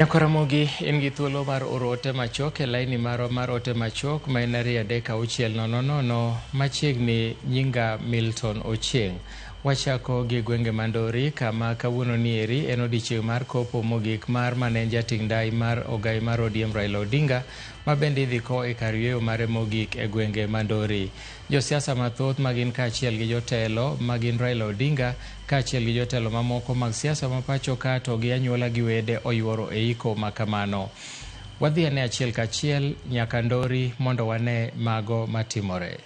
Nyakwaramogi in gi thuolo mar oro ote machuok e laini marwa mar ote machuok ma en 23600 machiegni nyinga Milton Ochieng'. Wachako gi gwenge ma Ndori kama kawuono nieri en odiechieng' mar kopo mogik mar mane en jating' ndai mar ogai mar ODM Raila Odinga ma bende idhi ko e kar yueyo mare mogik e gwenge ma Ndori. Josiasa mathoth magin kaachiel gi jotelo magin Raila Odinga kaachiel gi jotelo mamoko mag siasa ma pacho ka to gi anyuola gi wede oyuoro e iko ma kamano. Wadhi ane achiel kachiel nyaka Ndori mondo wane mago matimore.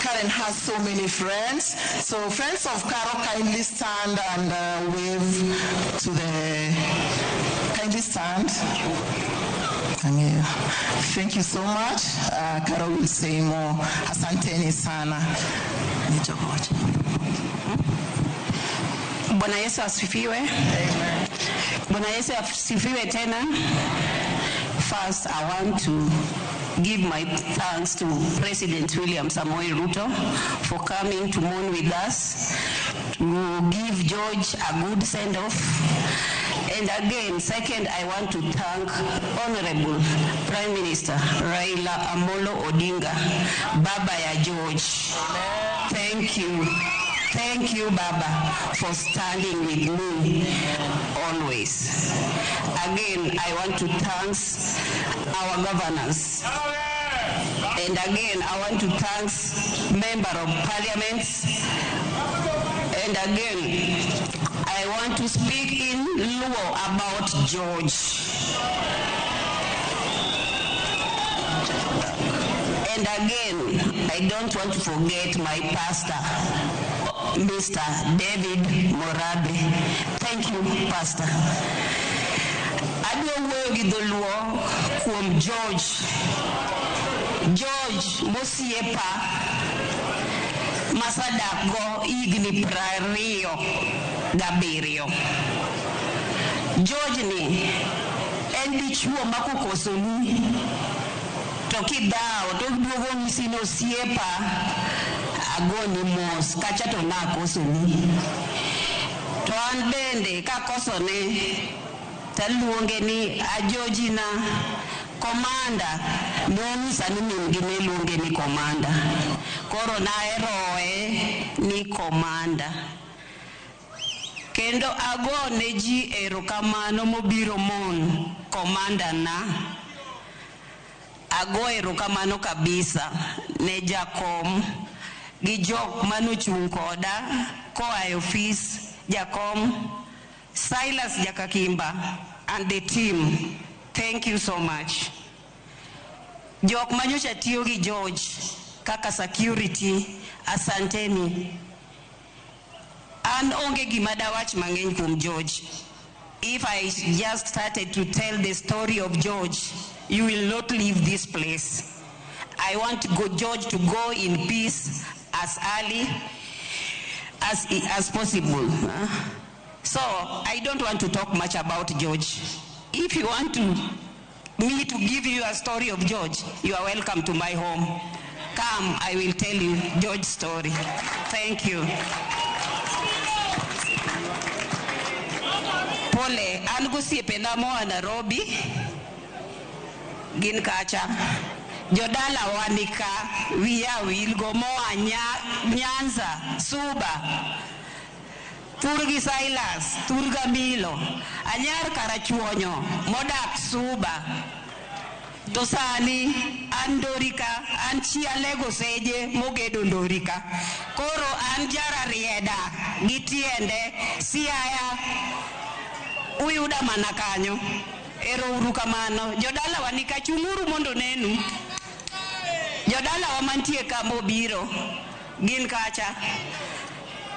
Karen has so many friends. So friends of Caro, kindly stand and wave to the... Kindly stand. Thank you. Thank you so much. Caro will say more. Asanteni sana. Bwana Yesu asifiwe. Amen. Bwana Yesu asifiwe tena. First, I want to give my thanks to President William Samoei Ruto for coming to mourn with us, to give George a good send-off. And again, second, I want to thank Honorable Prime Minister Raila Amolo Odinga, Baba ya George. Thank you. Thank you, Baba, for standing with me always. Again, I want to thank our governors. And again, I want to thank Member of Parliament. And again, I want to speak in Luo about George. And again, I don't want to forget my pastor, Mr. David Morabe. Thank you, Pastor. Adwa wuoyo gi dholuo kuom George. George mosiepa masadakgo higni 27. George ni en dichuo ma kokosoni to kidhawo to duogo nyisi ni osiepa agoni mos kacha to nakosoni. To an bende kakosone taluonge ni ajojina komanda. Nonyisa ni min gi ne luonge ni komanda. Koro naheroe ni komanda. Kendo agone ji erokamano mobiro mon komanda na. Ago erokamano kabisa ne jakom gi jok manochung' koda koa e ofis jakom Silas Jakakimba and the team. Thank you so much. Jok manyocha tiyo gi George kaka security, asanteni. An onge gima dawach mang'eny kuom George. If I just started to tell the story of George, you will not leave this place. I want George to go in peace as early as possible. So I don't want to talk much about George. If you want me to give you a story of George, you are welcome to my home. Come, I will tell you George's story. Thank you. Pole, an gosiepena moa Nairobi, gin kacha. Jodala wanika, wiya wilgo moa Nyanza, Suba, Turgi Silas, Turga Milo, Anyar Karachuonyo, modak Suba. To sani, an Ndorika, an chi Alego Seje, mogedo Ndorika. Koro an jararieda, gi tiende, Siaya, uyuda mana kanyo. Ero uru kamano. Jodala wanika chung'uru mondo nenu. Jodala wa mantie ka mobiro, gin kacha.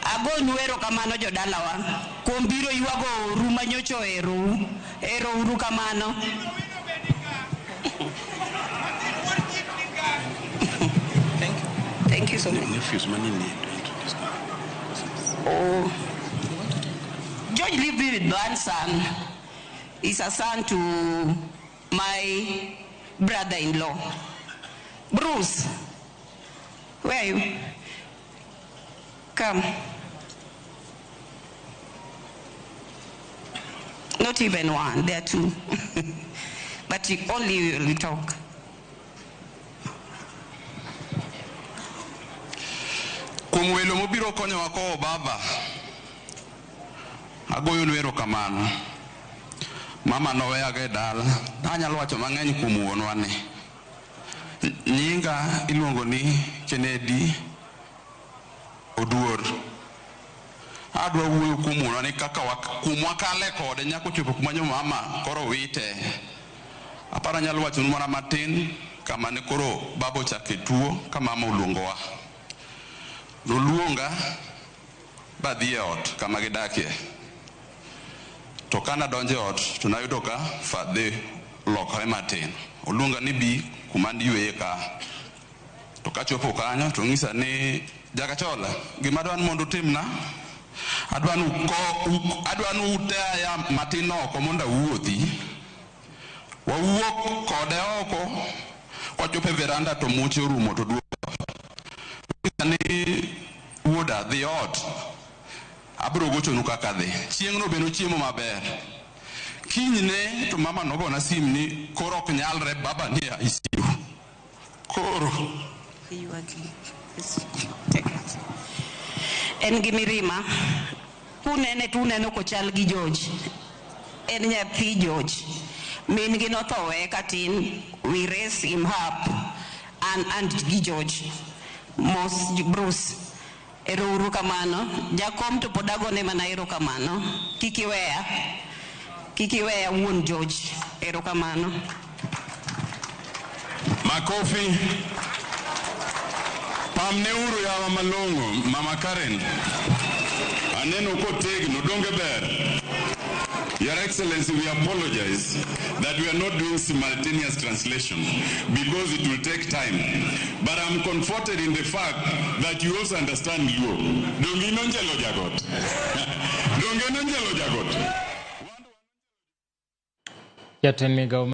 Agonu erokamano jodalawa kuom biro ywago oru manyocha oherou. Ero uru kamano. Thank you. Thank you so much. Oh. George lived with one son. He's a son to my brother-in-law. Bruce, where are you? Come. Not even one, there are two. But you only will talk. Kuom welo mobiro konyowa kowo baba, agoyonu erokamano. Mama noweyago e dala, anyalo wacho mang'eny kuom wuonwa ni. Nyinga iluongo ni Kennedy Oduor. Adwa wuoyo kuom wuonwa ni kaka kuom wakale kode nyaka ochopo kuma nyo mama koro wite. Aparo anyalo wachonu mana matin kama ne koro baba ochake tuo ka mama oluongowa. Noluonga badhi e ot kama gidakie. To kana donjo e ot to nayudo ka fadhe lokore matin. Oluonga ni bi kuma yweye ka. To kachopo kanyo to onyisa ni Jakachola, gima adwa ni mondo utimna, adwa ni uteya matin oko mondo awuothi. Wawuok kode oko, kwachopo e veranda to muche orumo to duogo. Onyisa ni wuoda dhi ot, abiro gochonu kaka dhi. Chieng'no be nochiemo maber. Kinyne to mama nogona sim ni koro ok nyalre baba ni e ICU. Koro. En gi mirima. Kunene to uneno kochal gi George. En nyathi George. Min gi notho weye katin. We raise him up and gi George. Mos Bruce. Ero uru kamano. Jakom to pod agone mana erokamano. Kik iweya. Kik iweya wuon George. Erokamano. Makofi. Pamne uru yawa malong'o, Mama Karen. Aneno kotegno, donge ber. Your Excellency, we apologize that we are not doing simultaneous translation because it will take time. But I'm comforted in the fact that you also understand Luo. Donge inonjelo jagot? Donge inonjelo jagot? Jatend migao